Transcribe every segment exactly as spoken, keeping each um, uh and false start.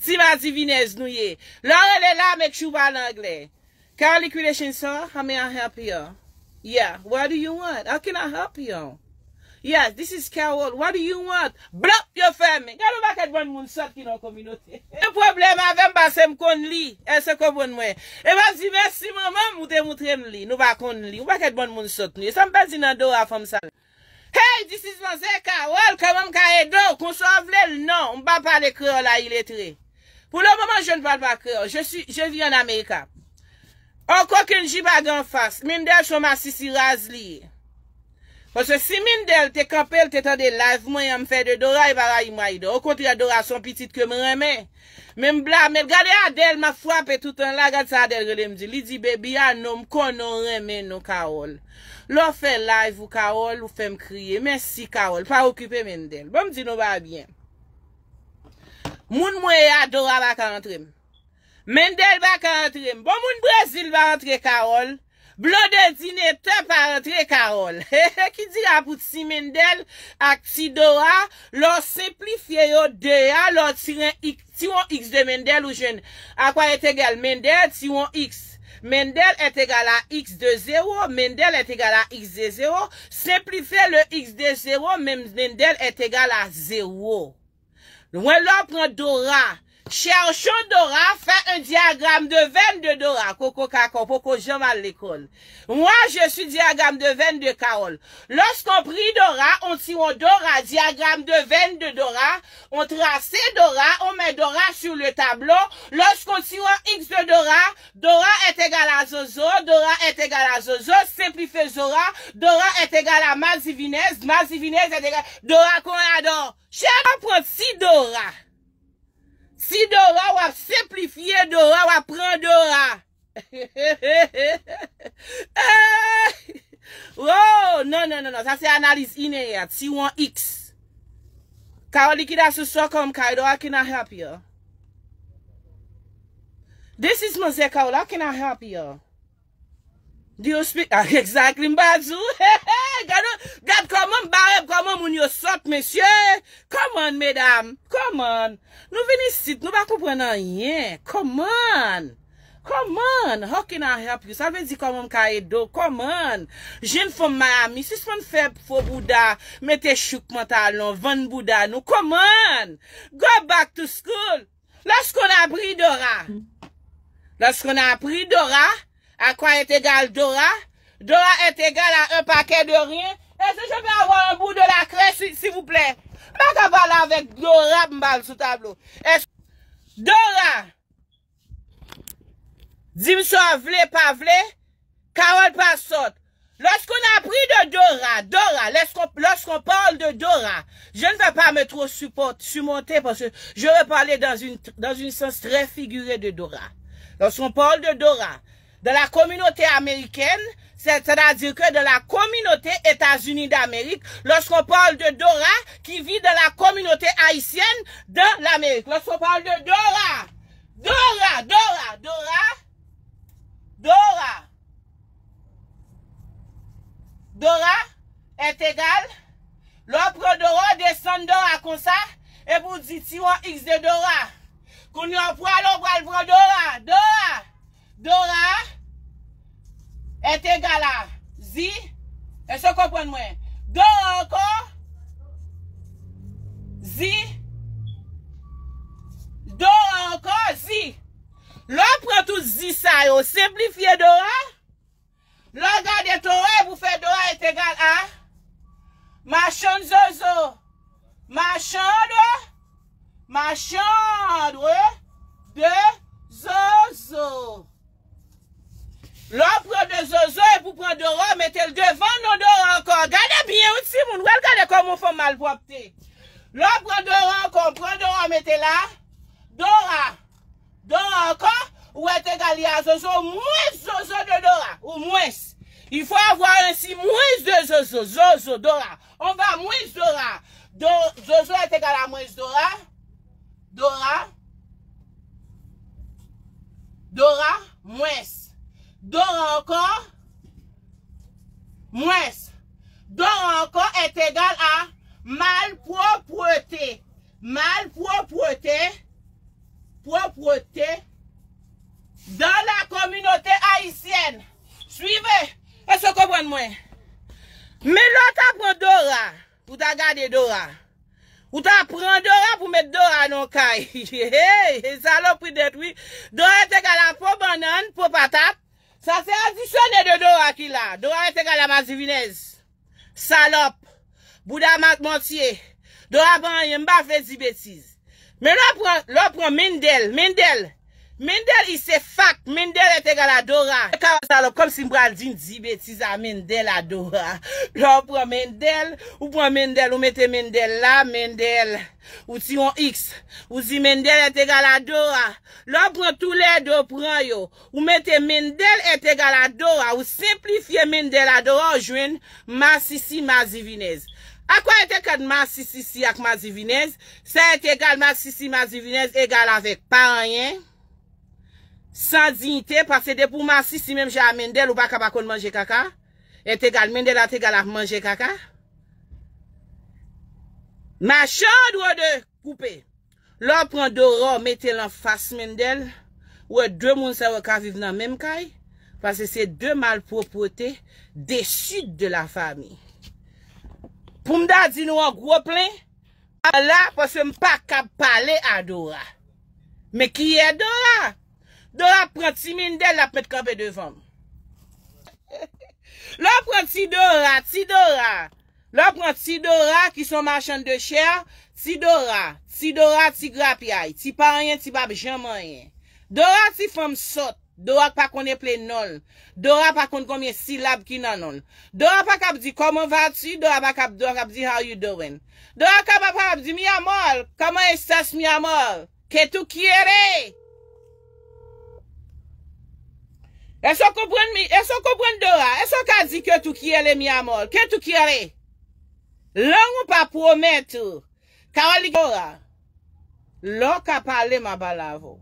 Ti madivinèz nou ye. Lè w rele la, make sure w pale anglè. Carol Liquidation Store, how may I help you? Yeah, what do you want? How can I help you? Yes, this is Carol. What do you want? Blòp, yo fèmen. Gade yon pakèt bann moun sòt ki nan kominote. Gen pwoblèm avè m paske m konn li. Èske w konprann mwen? E m ap di mèsi manman m, ou te montre m li. Nou pa konn li. Yon pakèt bann moun sòt nou ye. Sa m pèdi nan do a fanm sa. Hey, this is Manzè Carol. Kòman m ka ede w? Konsa w vle l? Non, m pa pale kreyòl a iletre. Pour le moment, je ne parle pas créole. Je suis, je vis en America. Ankò Kendji pa gen anfas. Mindèl se yon masisi raz li ye. Paske si Mindèl te kanpe, l te tande live mwen an, m fè de Dora, e pa rayi m rayi Dora. Okontrè, Dora se yon pitit ke m renmen. Men m blame l. Gade Adèl, m ap frape toutan la. Gad sa Adèl rele m di. Li di, baby, I know, m konnen w renmen nou, Carol. Lè w fè live ou, Carol, ou fè m kriye. Mèsi, Carol. Pa okipe Mindèl. Bon, m di nou pa byen. Moun mwen ye a, Dora pa ka antre m. Mendel pa ka antre m. Bon, moun Brezil pa antre Carol. Blondedy Netè pa antre Carol. Ki dira pou ti Mendel ak ti Dora, lè w senplifye yo de a, lè w tire x, tire yon x de Mendel, ou jwenn a kwa est égal Mendel, tire yon x. Mendel est égal à x de zéro, Mendel est égal à x de zéro. Simplifiez le x de zéro, men Mendel est égal à zéro. Mwen lè w pran Dora, cherchons Dora, fais un diagramme de veine de Dora. Koko kaka, w poko janm al lekòl. Moi, je suis diagramme de veine de Carole. Lorsqu'on prit Dora, on tire Dora, diagramme de veine de Dora, on trace Dora, on met Dora sur le tableau. Lorsqu'on tire un x de Dora, Dora est égal à Zozo, Dora est égal à Zozo, simplifiez Zora, Dora est égal à Mazivinez, Mazivinez est égal à Dora Konrado. Chè, w ap pran ti Dora. Ti Dora, w ap senplifye Dora, w ap pran Dora. Oh, non, non, non, non. Sa se analiz inè a. Ti yon X. Carol Liquidation Store, come, Kaido, how can I help you? This is Manzè Carol, how can I help you? Do you speak? Ah, exactly, m pa di w. Gad, gad kòman m bare, kòman moun yo sòt, mesye. Kòman, medam? Kòman? Nou vin isit, nou pa konprann anyen. Kòman? Kòman? How can I help you? Sa vle di kòman m ka ede w? Kòman? Jenn fanm Miami, sispann fè fo bouda, mete chouk pantalon, vann bouda nou. Kòman? Go back to school. Lorsqu'on a pris Dora, lorsqu'on a pris Dora, à quoi est égal Dora? Dora est égal à un paquet de rien. Est-ce que je peux avoir un bout de la craie, si- s'il vous plaît? M pa ka pale avèk Dora, m pale sou tablo. Est-ce Dora, di m sa w vle, pa vle, Carole pa sòt. Lorsqu'on a pris de Dora, Dora, lorsqu'on lorsqu'on parle de Dora, je ne vais pas me trop support- surmonter parce que je vais parler dans une dans une sens très figuré de Dora. Lorsqu'on parle de Dora, dans la communauté américaine, c'est- c'est-à-dire que dans la communauté États-Unis d'Amérique, lorsqu'on parle de Dora qui vit dans la communauté haïtienne dans l'Amérique, lorsqu'on parle de Dora, Dora, Dora, Dora, Dora, Dora est égal. Lè w pran Dora, w desann Dora konsa, epi w di ti yon X de Dora. Kounye a w pwale, w pral pran Dora. Dora. Dora est égal à Zi. Èske w konprann mwen? Dora ankò. Zi. Dora ankò. Zi. Lè w pran tout zi sa yo, senplifye Dora. Lè w gade Dora, epi w fè Dora est égal à machann Zozo. Machann, machann de Zozo. Lè w pran de Zozo epi w pran Dora, mete l devan non Dora ankò. Gade byen, wi, timoun. W al gade kòman w fè malpwòpte. Lè w pran Dora ankò, w pran Dora, mete la. Dora. Dora ankò, ou est égal à Zozo, moins Zozo de Dora, ou moins. Il faut avoir ainsi moins de Zozo, Zozo, Dora. On va moins Dora. Do- Zozo est égal à moins Dora. Dora. Dora, moins. Dora ankò, moins. Dora ankò est égal à malpropreté. Malpropreté. Côté dans la communauté haïtienne. Suivez. Èske w konprann mwen? Men lè w ta pran Dora, ou ta gade Dora. Ou ta pran Dora pou met Dora nan kay. Hey, salopri nèt, wi. Dora est égal à po bannann, po patat. Sa se adisyone de Dora ki la. Dora est égal à mazivinèz. Salòp. Bouda mat mantye. Dora pa anyen, m pa vle di betiz. Men lè w pran, lè w pran Mendel, Mendel, Mendel, il se fac, Mendel est égal à Dora. Ka salòp, kòmsi m pral di, di betiz a Mendel a Dora. Lè w pran Mendel, ou pran Mendel, ou mete Mendel la, Mendel. Ou ti yon X. Ou di Mendel est égal à Dora. Lè w pran toulède, w pran yo. Ou mete Mendel est égal à Dora, ou senplifye Mendel a Dora, ou jwenn masisi mazivinèz. A quoi est égal masisi ak mazivinèz? Ça est égal masisi mazivinèz égal avec pa anyen, san diyite, paske depi w masisi menm jan a Mendel, ou pa ka pa konn manje kaka. Est égal Mendel est égal a manje kaka. Machann dwòl de koupe. Lè w pran Dora, w mete l anfas Mendel, ou wè de moun sa yo ka viv nan menm kay, paske se de malpwòpte de sud de la famille. Pou m ta di nou an gwo plen, a la, paske m pa kab pale a Dora. Men kiyès Dora? Dora pran ti Mendel, l ap met kanpe devan m. Lè w pran ti Dora, ti Dora, Lè w pran ti Dora ki se yon machann de chè, ti Dora, ti Dora, ti grapyay, ti pa anyen, ti p ap janm anyen. Dora ti fanm sòt, Dora k pa konn eple non l. Dora pa konn konbyen silab ki nan non l. Dora pa kab di comment vas-tu, Dora pa kab, Dora kab di how you doing. Dora kab pa kab di mi amor, comment estás mi amor? Que tú quieres? Èske w konprann mi? Èske w konprann Dora? Èske w ka di que tú quieres mi amor? Que tú quieres? Lang ou pa pwomèt ou. Kawòl li Dora. Lè w ka pale, m a pale avè w.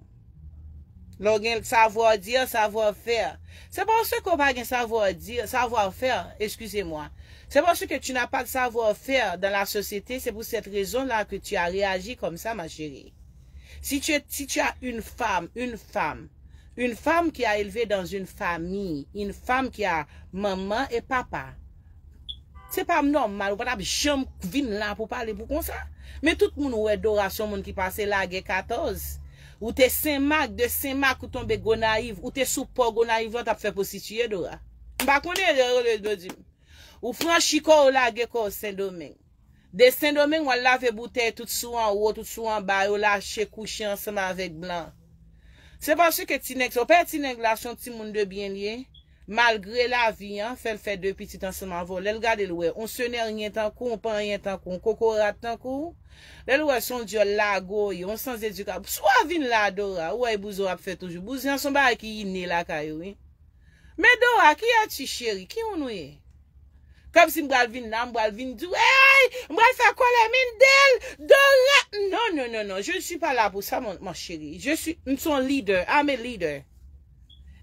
Lè w gen savoir dire, savoir faire. C'est parce que w pa gen savoir dire, savoir faire, excusez-moi. C'est parce que tu n'as pas de savoir-faire dans la société, c'est pour cette raison-là que tu as réagi comme ça, ma chérie. Si tu, es- si tu as une femme, une femme, une femme qui a élevé dans une famille, une femme qui a maman et papa, se pa nòmal, ou pa t ap janm vin la pou pale pou konsa. Men tout moun wè Dora se yon moun ki pase lagè katòz. Ou te Senmak, de Senmak ou tonbe Gonayiv, ou te sou pò Gonayiv la, w t ap fè pwostitiye Dora. M pa konnen erè yo le do di m. Ou franchi kò w, lage kò w Sendomeng. De Sendomeng, w al lave boutèy tout sou anwo, tout sou anba, yo lache kouche ansanm avèk blan. Se paske ti nèg sa, w pa wè ti nèg la se yon timoun de byen li ye. Malgre lavi an, fè l fè de pitit ansanm avè w. Lè l gade l wè, on se nè ryen tankou, on pa anyen tankou, on kokorat tankou. Lè l wè se on dyòl lago w ye, on sans éducation. Si w a vin la, Dora, ou wè e bouzen w ap fè toujou. Bouzen an se on bagay ki ine lakay ou, wi. Men Dora, kiyès ti cheri? Ki moun ou ye? Kòmsi m pral vin la, m pral vin di w, hey, m pral fè kòlè Mindel, Dora. Non, non, non, non, je ne suis pas là pour ça, mon, mon chéri. Je suis, m se yon leader, I'm a leader.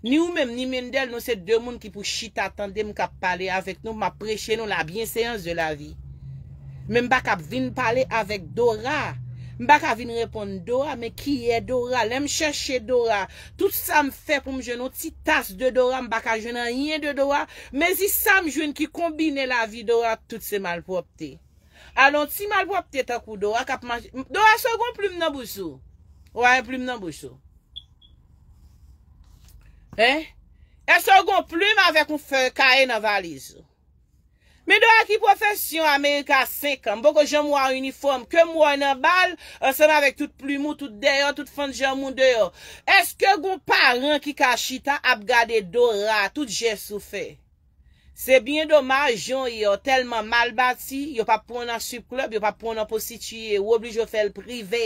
Ni ou menm, ni Mindel, nou se de moun ki pou chita tande m k ap pale avèk nou, m ap preche nou la bienséance de la vie. Men m pa ka vin pale avèk Dora. M pa ka vin reponn Dora, men kiyès Dora? Lè m chèche Dora, tout sa m fè pou m jwenn yon ti tas de Dora, m pa ka jwenn anyen de Dora. Mezi sa m jwenn ki konbine lavi Dora ak tout se malpwòpte. Alon ti malpwòpte tankou Dora k ap mache. Dora, èske w gen yon plim nan bouch ou? Ou pa gen plim nan bouch ou? Hein? Èske w gen yon plim avèk yon fèy kaye nan valiz ou? Men Dora, ki pwofesyon Amerika senk an? M poko janm wè w inifòm. Ke m wè w nan bal, ansanm avèk tout plim ou, tout dèyè w, tout fann janm ou deyò. Èske gon paran ki ka chita ap gade Dora, tout jès ou fè? Se byen domaj, jan w ye, w tèlman mal bati, yo p ap pran w nan strip club, yo p ap pran w nan pwostitiye, ou oblije w fè l prive.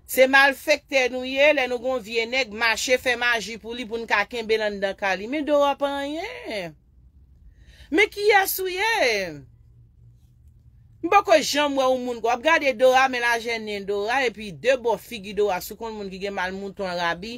Se malfektè nou ye, lè nou gon vye nèg mache fè maji pou li, pou n ka kenbe l anndan kay li. Men Dora pa anyen. Men kiyès ou ye? M poko janm wè yon moun, w ap gade Dora, men lajè nen Dora, epi de bò figi Dora, si w konn moun ki gen mal mouton rabi,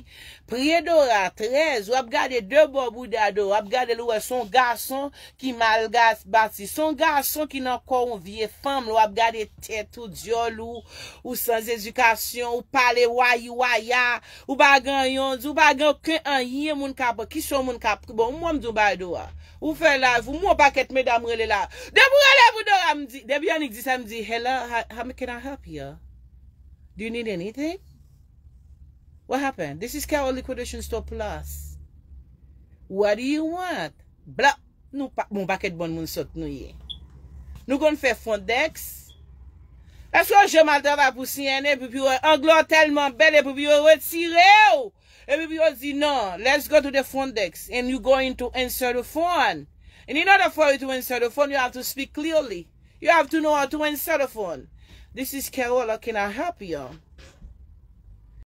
pye Dora, trèz, w ap gade de bò bouda Dora, w ap gade l, ou wè se yon gason ki mal ga- bati, se yon gason ki nan kò yon vye fanm, w ap gade tèt ou, dyòl ou, ou san edikasyon, ou pale wayi waya, ou pa gen yon, ou pa gen okenn anyen moun ka pran, ki se yon moun ka, bon, mwen m di w bagay Dora. Ou fè live, ou mwen pakèt medam rele la. Depi w rele pou Dora, m di, depi Annick di sa, m di, "Hello, how, how can I help you? Do you need anything? What happened? This is Carol Liquidation Store Plus. What do you want?" Bla, nou pa, bon, pakèt bon moun sòt nou ye. Nou konn fè Fondex. Èske w janm al travay pou C N A, epi pi w wè Anglo tèlman bèl, epi pi yo retire w? Epi pi yo di, "Non, let's go to the front desk and you going to answer the phone. And in order for you to answer the phone, you have to speak clearly. You have to know how to answer the phone. This is Carol, how can I help you?"